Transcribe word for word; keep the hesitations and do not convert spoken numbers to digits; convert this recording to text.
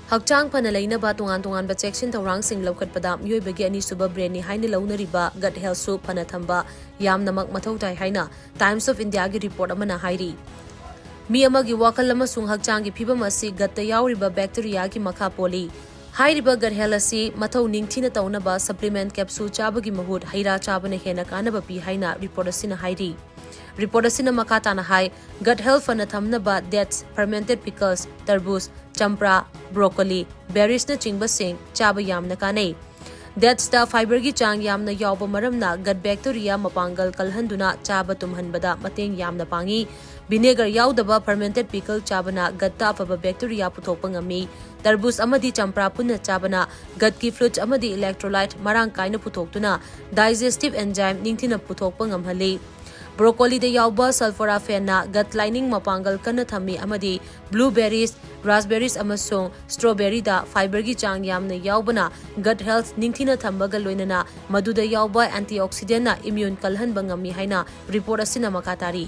ꯍꯛꯆꯥꯡ ꯐꯅ ꯂꯩꯅꯕ ꯇꯣꯉꯥꯟ ꯇꯣꯉꯥꯟꯕ ꯆꯦꯛꯁꯤꯟ ꯊꯧꯔꯥꯡꯁꯤꯡ ꯂꯧꯈꯠꯄꯗ ꯃꯤꯑꯣꯏꯕꯒꯤ ꯑꯅꯤꯁꯨꯕ brainꯅꯤ ꯍꯥꯏꯅ ꯂꯧꯅꯔꯤꯕ gut healthꯁꯨ ꯐꯅ ꯊꯝꯕ ꯌꯥꯝꯅꯃꯛ ꯃꯊꯧ ꯇꯥꯏ ꯍꯥꯏꯅ Times of Indiaꯒꯤ report ꯑꯃꯅ ꯍꯥꯏꯔꯤ꯫ ꯃꯤ ꯑꯃꯒꯤ ꯋꯥꯈꯜ ꯑꯃꯁꯨꯡ ꯍꯛꯆꯥꯡꯒꯤ ꯐꯤꯕꯝ ꯑꯁꯤ gutꯇ ꯌꯥꯎꯔꯤꯕ bacteriaꯒꯤ ꯃꯈꯥ ꯄꯣꯜꯂꯤ꯫ ꯍꯥꯏꯔꯤꯕ gut health ꯑꯁꯤ ꯃꯊꯧ ꯅꯤꯡꯊꯤꯅ ꯇꯧꯅꯕ supplement capsule ꯆꯥꯕꯒꯤ ꯃꯍꯨꯠ ꯍꯩ ꯔꯥ ꯆꯥꯕꯅ ꯍꯦꯟꯅ ꯀꯥꯟꯅꯕ ꯄꯤ ꯍꯥꯏꯅ report ꯑꯁꯤꯅ ꯍꯥꯏꯔꯤ꯫ Report ꯑꯁꯤꯅ ꯃꯈꯥ ꯇꯥꯅ ꯍꯥꯏ, gut health ꯐꯅ ꯊꯝꯅꯕ dates, fermented pickles, ꯇꯔꯕꯨꯖ, ꯆꯝꯄ꯭ꯔꯥ, broccoli, berriesꯅꯆꯤꯡꯕꯁꯤꯡ ꯆꯥꯕ ꯌꯥꯝꯅ ꯀꯥꯟꯅꯩ꯫ Datesꯇ fiberꯒꯤ ꯆꯥꯡ ꯌꯥꯝꯅ ꯌꯥꯎꯕ ꯃꯔꯝꯅ gut bacteria ꯃꯄꯥꯡꯒꯜ ꯀꯜꯍꯟꯗꯨꯅ ꯆꯥꯕ ꯇꯨꯝꯍꯟꯕꯗ ꯃꯇꯦꯡ ꯌꯥꯝꯅ ꯄꯥꯡꯏ꯫ Vinegar ꯌꯥꯎꯗꯕ fermented pickle ꯆꯥꯕꯅ gutꯇ ꯑꯐꯕ bacteria ꯄꯨꯊꯣꯛꯄ ꯉꯝꯃꯤ꯫ ꯇꯔꯕꯨꯖ ꯑꯃꯗꯤ ꯆꯝꯄ꯭ꯔꯥ ꯄꯨꯟꯅ ꯆꯥꯕꯅ gutꯀꯤ fluid ꯑꯃꯗꯤ electrolyte ꯃꯔꯥꯡ ꯀꯥꯏꯅ ꯄꯨꯊꯣꯛꯇꯨꯅ digestive enzyme ꯅꯤꯡꯊꯤꯅ ꯄꯨꯊꯣꯛꯄ ꯉꯝꯍꯜꯂꯤ꯫ Broccoliꯗ ꯌꯥꯎꯕ sulforaphaneꯅ gut lining ꯃꯄꯥꯡꯒꯜ ꯀꯟꯅ ꯊꯝꯃꯤ ꯑꯃꯗꯤ blueberries, raspberries ꯑꯃꯁꯨꯡ strawberryꯗ fiberꯒꯤ ꯆꯥꯡ ꯌꯥꯝꯅ ꯌꯥꯎꯕꯅ gut health ꯅꯤꯡꯊꯤꯅ ꯊꯝꯕꯒ ꯂꯣꯏꯅꯅ ꯃꯗꯨꯗ ꯌꯥꯎꯕ antioxidantꯅ immune ꯀꯜꯍꯟꯕ ꯉꯝꯃꯤ ꯍꯥꯏꯅ report ꯑꯁꯤꯅ ꯃꯈꯥ ꯇꯥꯔꯤ꯫